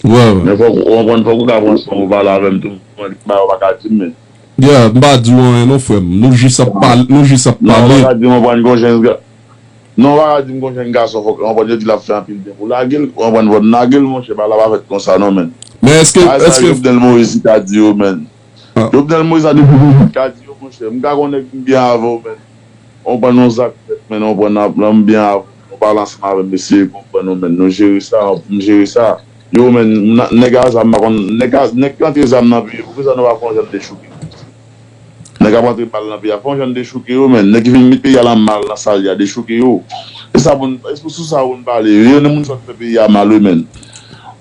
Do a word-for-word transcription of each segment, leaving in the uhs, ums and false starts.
Wè, wè. Men fòk ou konprann, fòk ou ka pran san ou pale avè m tou. Mwen, ba yo pa ka di m, men. Yeah, m pa di w anyen non, frè m. Nou jis ap pale, nou jis ap pale. Non, ou pa ka di m, ou konprann, gon jèn ga-, non, ou pa ka di m, gon jèn gason, fòk, ou konprann, yo di l ap fè anpil byen pou lage l, ou konprann, fò n lage l, monchè, bagay la pa fèt konsa, non, men. Men èske, èske Jovenel Moïse ka di yo, men. Jovenel Moïse a depi ka di yo, monchè, m ka konnen m byen avè w, men. Ou konprann, yon zak fèt, men, ou konprann, nan, nan m byen avè w, nou pale ansanm avè m, eseye konprann nou, men, nou jere sa, pou m jere sa. Yo, men, nèg a zam, pa konn, nèg a, nèg ki antre zam nan peyi, poukisa nou pa fè yon jan dechouke? Nèg ap antre bal nan peyi a, fè yon jan dechouke yo, men, nèg ki vin met peyi a nan mal, nan sa l ye a, dechouke yo. E sa pou n, e sou sa pou n pale, yo, nan moun sa k fè peyi a mal, wi, men.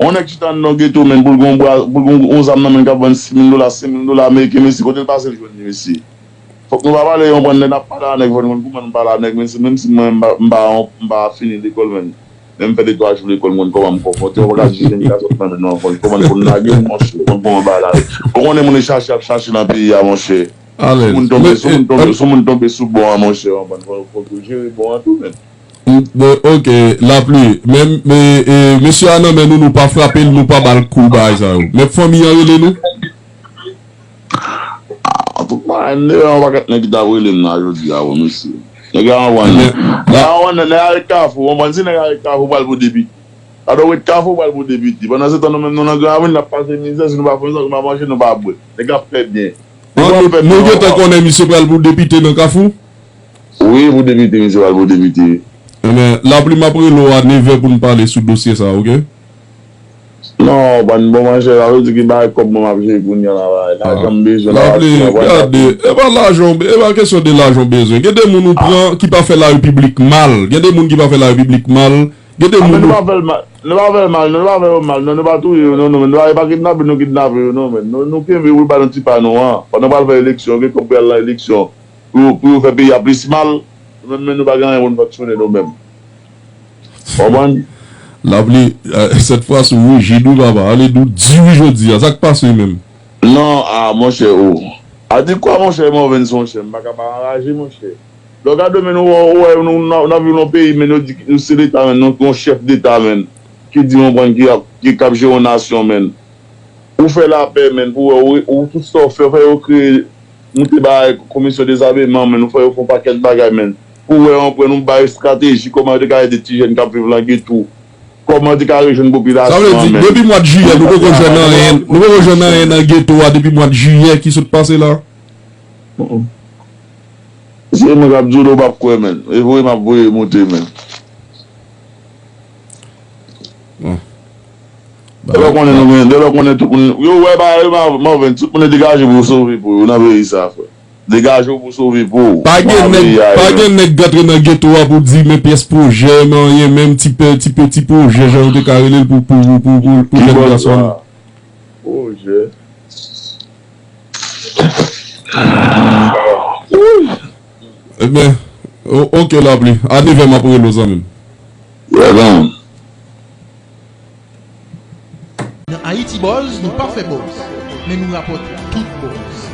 Yon nèg chita anndan yon geto, men, pou l gon bra, pou l gon yon zam nan men l k ap vann sis mil dola, senk mil dola ameriken, mesye, kote l pase l jwenn li, mesye? Fòk nou pa pale, yon bann nèg n ap pale a nèg, fò n konn kouman nou pale a nèg, menm si, menm si mwen, m pa, m pa, m pa fini lekòl, men, men m fè de twa jou lekòl, m konn kòman m konpòte, ou pa ka jije yon nèg a sòti nan men nou ankò, li kòman l konn lage l, monchè, ou konn kòman bagay la ye. Ou konnen moun chache ap chache nan peyi a, monchè. Si moun tonbe, si moun tonbe, si moun tonbe sou bon an, monchè, ou konprann, fò, fò w jere bon an tou, men. Ok, Lapli. Men, men, e, mesye a nan men nou, nou pa frape l, nou pa ba l kou bagay sa yo. Men fanmi an rele nou. Antouka, m te wè yon pakèt nèg ki t ap rele m la jodi a, bon, mesye. Nèg yo anvan nan. Nèg yo anvan nan, nèg yo ret Kafou, ou konprann, si nèg yo ret Kafou, pral pou depite. Gade, ou ret Kafou, pral pou depite. Pandan se tan, nou menm, nou nan Gran Ravin, n ap pase mizè, si nou pa fè sa, nou pa manje, nou pa bwè. Nèg yo ap fè byen. Nèg yo ap fè byen. Nou gentan konnen misye pral pou depite nan Kafou? Wi, pou depite, misye pral pou depite. Enben, Lapli, m ap rele w a nevè pou n pale sou dosye sa, ok? Non, pa n bon manchè, sa vle di ki bagay kòb mwen m ap jere kounye a la, bagay lajan m bezwen la. Lapli, gade, e pa lajan, e pa kesyon de lajan w bezwen. Gen de moun ou pran ki pa fè larepiblik mal. Gen de moun ki pa fè larepiblik mal. Gen de moun. Nou pa fè l mal, nou pa fè l mal, non, nou pa fè yo mal, non, nou pa touye yo, non, non, men nou pa, e pa kidnape nou kidnape yo, non, men nou, nou kenbe wi ba nou ti pa nou an. Pandan pral fè eleksyon, gen kòb pou y al nan eleksyon. Pou yo, pou yo fè peyi a plis mal, nou menm, men nou pa gen anyen pou n fonksyone nou menm. Konprann? Lapli, sèt fwa sou rijid wi papa, ale dou di wi jodi a, sa k pase menm? Non, a, monchè, o. A di kwa, monchè, Morvan, se yon chè, m pa ka pa anraje, monchè. Lè w gade, men, ou wè, ou wè, nou, nou, nou viv nan yon peyi, men, yo di nou se Leta, men, nou, yon chèf deta, men, ki di, konprann, ki ap, ki, k ap jere yon nasyon, men. Ou fè lapè, men, pou wè, ou, ou tout sa w fè, fè yo kreye, moute bagay, komisyon dezameman, men, ou fè yo fè yon pakèt bagay, men. Pou wè, konprann, ou bay estrateji, kòman yo te ka ede ti jèn k ap viv nan geto. Kòman yo te ka rejwenn popilasyon an, men. Sa vle di, depi mwa jiyè, nou poko jwenn anyen, nou poko jwenn anyen nan geto a depi mwa jiyè ki sot pase la? Se mwen k ap di w, ou p ap kwè, men. E voye m ap voye moute, men. Depi w konnen nou gen, depi w konnen tout moun, yo wè bagay yo, Morvan, tout moun degaje pou yo sove po yo nan peyi sa, frè. Degaje w pou sove po w. Pa gen nèg, pa gen nèg k antre nan geto a pou di men pyès pwojè, men anyen, menm ti pe, ti peti pwojè, jan yo te ka rele l pou, pou, pou, pou, pou jèn gason. Pwojè. Ebyen, ok, Lapli. A nevè m ap rele w, zanmi m. Nan Haiti Buzz, nou pa fè buzz, men nou rapòte tout buzz.